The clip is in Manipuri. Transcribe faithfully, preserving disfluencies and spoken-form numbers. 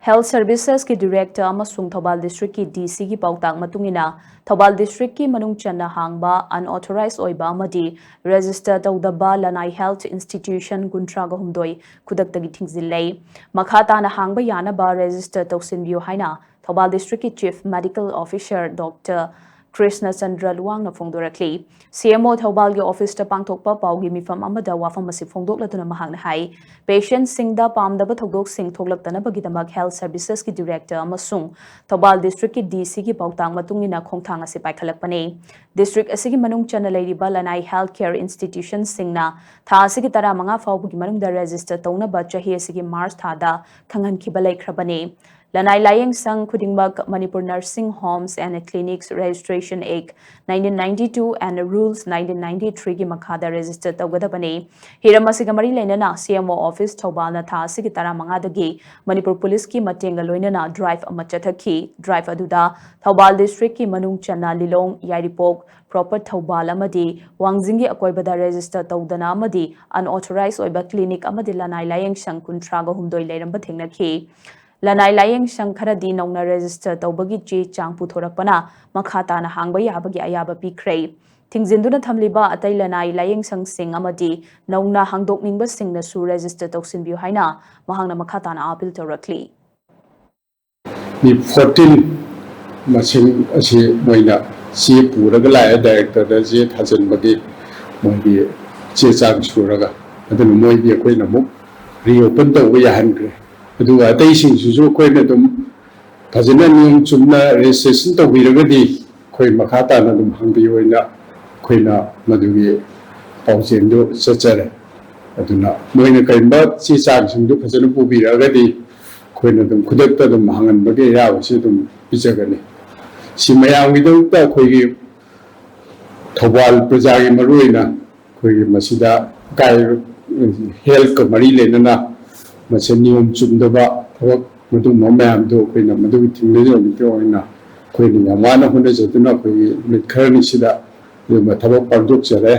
Health Servicesꯀꯤ Director ꯑꯃꯁꯨꯡ ꯊꯧꯕꯥꯜ Districtꯀꯤ DCꯒꯤ ꯄꯥꯎꯇꯥꯛ ꯃꯇꯨꯡ ꯏꯟꯅ, ꯊꯧꯕꯥꯜ Districtꯀꯤ ꯃꯅꯨꯡ ꯆꯟꯅ ꯍꯥꯡꯕ unauthorized ꯑꯣꯏꯕ ꯑꯃꯗꯤ register ꯇꯧꯗꯕ ꯂꯅꯥꯏ health institution ꯀꯨꯟꯊ꯭ꯔꯥꯒ ꯍꯨꯝꯗꯣꯏ ꯈꯨꯗꯛꯇꯒꯤ ꯊꯤꯡꯖꯤꯜꯂꯦ꯫ ꯃꯈꯥ ꯇꯥꯅ ꯍꯥꯡꯕ ꯌꯥꯅꯕ register ꯇꯧꯁꯤꯟꯕꯤꯌꯨ ꯍꯥꯏꯅ Thoubal Districtꯀꯤ Chief Medical Officer Doctor ꯀ꯭ꯔꯤꯁꯅꯆꯟꯗ꯭ꯔ ꯂꯨꯋꯥꯡꯅ ꯐꯣꯡꯗꯣꯔꯛꯂꯤ꯫ CMO ꯊꯧꯕꯥꯜꯒꯤ officeꯇ ꯄꯥꯡꯊꯣꯛꯄ ꯄꯥꯎꯒꯤ ꯃꯤꯐꯝ ꯑꯃꯗ ꯋꯥꯐꯝ ꯑꯁꯤ ꯐꯣꯡꯗꯣꯛꯂꯗꯨꯅ ꯃꯍꯥꯛꯅ ꯍꯥꯏ, patientꯁꯤꯡꯗ ꯄꯥꯝꯗꯕ ꯊꯧꯗꯣꯛꯁꯤꯡ ꯊꯣꯛꯂꯛꯇꯅꯕꯒꯤꯗꯃꯛ Health Servicesꯀꯤ Director ꯑꯃꯁꯨꯡ ꯊꯧꯕꯥꯜ Districtꯀꯤ DCꯒꯤ ꯄꯥꯎꯇꯥꯛ ꯃꯇꯨꯡ ꯏꯟꯅ ꯈꯣꯡꯊꯥꯡ ꯑꯁꯤ ꯄꯥꯏꯈꯠꯂꯛꯄꯅꯤ꯫ District ꯑꯁꯤꯒꯤ ꯃꯅꯨꯡ ꯆꯟꯅ ꯂꯩꯔꯤꯕ ꯂꯅꯥꯏ health care institutionꯁꯤꯡꯅ ꯊꯥ ꯑꯁꯤꯒꯤ ꯇꯔꯥꯃꯉꯥ ꯐꯥꯎꯕꯒꯤ ꯃꯅꯨꯡꯗ register ꯇꯧꯅꯕ ꯆꯍꯤ ꯑꯁꯤꯒꯤ March ꯊꯥꯗ ꯈꯪꯍꯟꯈꯤꯕ ꯂꯩꯈ꯭ꯔꯕꯅꯤ꯫ ꯂꯅꯥꯏ ꯂꯥꯌꯦꯡꯁꯪ ꯈꯨꯗꯤꯡꯃꯛ Manipur Nursing Homes and Clinics Registration Act nineteen ninety-two and Rules nineteen ninety-threeꯒꯤ ꯃꯈꯥꯗ register ꯇꯧꯒꯗꯕꯅꯤ꯫ ꯍꯤꯔꯝ ꯑꯁꯤꯒ ꯃꯔꯤ ꯂꯩꯅꯅ CMO office ꯊꯧꯕꯥꯜꯅ ꯊꯥ ꯑꯁꯤꯒꯤ ꯇꯔꯥꯃꯉꯥꯗꯒꯤ ꯃꯅꯤꯄꯨꯔ ꯄꯨꯂꯤꯁꯀꯤ ꯃꯇꯦꯡꯒ ꯂꯣꯏꯅꯅ drive ꯑꯃ ꯆꯠꯊꯈꯤ꯫ Drive ꯑꯗꯨꯗ ꯊꯧꯕꯥꯜ Districtꯀꯤ ꯃꯅꯨꯡ ꯆꯟꯅ ꯂꯤꯂꯣꯡ, ꯌꯥꯏꯔꯤꯄꯣꯛ, Proper ꯊꯧꯕꯥꯜ ꯑꯃꯗꯤ ꯋꯥꯡꯖꯤꯡꯒꯤ ꯑꯀꯣꯏꯕꯗ register ꯇꯧꯗꯅ ꯑꯃꯗꯤ unauthorized ꯑꯣꯏꯕ clinic ꯑꯃꯗꯤ ꯂꯅꯥꯏ ꯂꯥꯌꯦꯡꯁꯪ ꯀꯨꯟꯊ꯭ꯔꯥꯒ ꯍꯨꯝꯗꯣꯏ ꯂꯩꯔꯝꯕ ꯊꯦꯡꯅꯈꯤ꯫ ꯂꯅꯥꯏ ꯂꯥꯌꯦꯡꯁꯪ ꯈꯔꯗꯤ ꯅꯧꯅ register ꯇꯧꯕꯒꯤ ꯆꯦ ꯆꯥꯡ ꯄꯨꯊꯣꯔꯛꯄꯅ ꯃꯈꯥ ꯇꯥꯅ ꯍꯥꯡꯕ ꯌꯥꯕꯒꯤ ꯑꯌꯥꯕ ꯄꯤꯈ꯭ꯔꯦ꯫ ꯊꯤꯡꯖꯤꯟꯗꯨꯅ ꯊꯝꯂꯤꯕ ꯑꯇꯩ ꯂꯅꯥꯏ ꯂꯥꯌꯦꯡꯁꯪꯁꯤꯡ ꯑꯃꯗꯤ ꯅꯧꯅ ꯍꯥꯡꯗꯣꯛꯅꯤꯡꯕꯁꯤꯡꯅꯁꯨ register ꯇꯧꯁꯤꯟꯕꯤꯌꯨ ꯍꯥꯏꯅ ꯃꯍꯥꯛꯅ ꯃꯈꯥ ꯇꯥꯅ appeal ꯇꯧꯔꯛꯂꯤ꯫ ꯃꯤ fourteen ꯃꯁꯤꯡ ꯑꯁꯤ ꯃꯣꯏꯅ ꯆꯦ ꯄꯨꯔꯒ ꯂꯥꯛꯑꯦ, directorꯗ ꯆꯦ ꯊꯥꯖꯤꯟꯕꯒꯤ ꯃꯣꯏꯒꯤ ꯆꯦ ꯆꯥꯡ ꯁꯨꯔꯒ꯫ ꯑꯗꯨꯅ ꯃꯣꯏꯗꯤ ꯑꯩꯈꯣꯏꯅ ꯑꯃꯨꯛ reopen ꯇꯧꯕ ꯌꯥꯍꯟꯈ꯭ꯔꯦ꯫ ꯑꯗꯨꯒ ꯑꯇꯩꯁꯤꯡꯁꯤꯁꯨ ꯑꯩꯈꯣꯏꯅ ꯑꯗꯨꯝ ꯐꯖꯅ ꯅꯤꯌꯣꯝ ꯆꯨꯝꯅ registration ꯇꯧꯕꯤꯔꯒꯗꯤ ꯑꯩꯈꯣꯏ ꯃꯈꯥ ꯇꯥꯅ ꯑꯗꯨꯝ ꯍꯥꯡꯕꯤꯌꯨ ꯍꯥꯏꯅ ꯑꯩꯈꯣꯏꯅ ꯃꯗꯨꯒꯤ ꯄꯥꯎꯖꯦꯜꯗꯨ ꯆꯠꯆꯔꯦ꯫ ꯑꯗꯨꯅ ꯃꯣꯏꯅ ꯀꯔꯤꯒꯨꯝꯕ ꯆꯦ ꯆꯥꯡꯁꯤꯡꯗꯨ ꯐꯖꯅ ꯄꯨꯕꯤꯔꯛꯑꯒꯗꯤ ꯑꯩꯈꯣꯏꯅ ꯑꯗꯨꯝ ꯈꯨꯗꯛꯇ ꯑꯗꯨꯝ ꯍꯥꯡꯍꯟꯕꯒꯤ ꯑꯌꯥꯕꯁꯤ ꯑꯗꯨꯝ ꯄꯤꯖꯒꯅꯤ꯫ ꯁꯤ ꯃꯌꯥꯝꯒꯤꯗꯃꯛꯇ ꯑꯩꯈꯣꯏꯒꯤ ꯊꯧꯕꯥꯜ ꯄ꯭ꯔꯖꯥꯒꯤ ꯃꯔꯨꯑꯣꯏꯅ ꯑꯩꯈꯣꯏꯒꯤ ꯃꯁꯤꯗ ꯑꯀꯥꯏ healthꯀ ꯃꯔꯤ ꯂꯩꯅꯅ ꯃꯁꯤ ꯅꯤꯌꯣꯝ ꯆꯨꯝꯗꯕ ꯊꯕꯛ ꯃꯗꯨꯒꯨꯝꯕ ꯃꯌꯥꯝꯗꯣ ꯑꯩꯈꯣꯏꯅ ꯃꯗꯨꯒꯤ ꯊꯤꯡꯅꯅꯕꯒꯤ ꯑꯣꯏꯅ ꯑꯩꯈꯣꯏꯅ ꯌꯥꯝ ꯋꯥꯅ ꯍꯣꯠꯅꯖꯗꯨꯅ ꯑꯩꯈꯣꯏꯒꯤ ꯅꯨꯃꯤꯠ ꯈꯔꯅꯤꯁꯤꯗ ꯑꯗꯨꯒꯨꯝꯕ ꯊꯕꯛ ꯄꯥꯡꯊꯣꯛꯆꯔꯦ꯫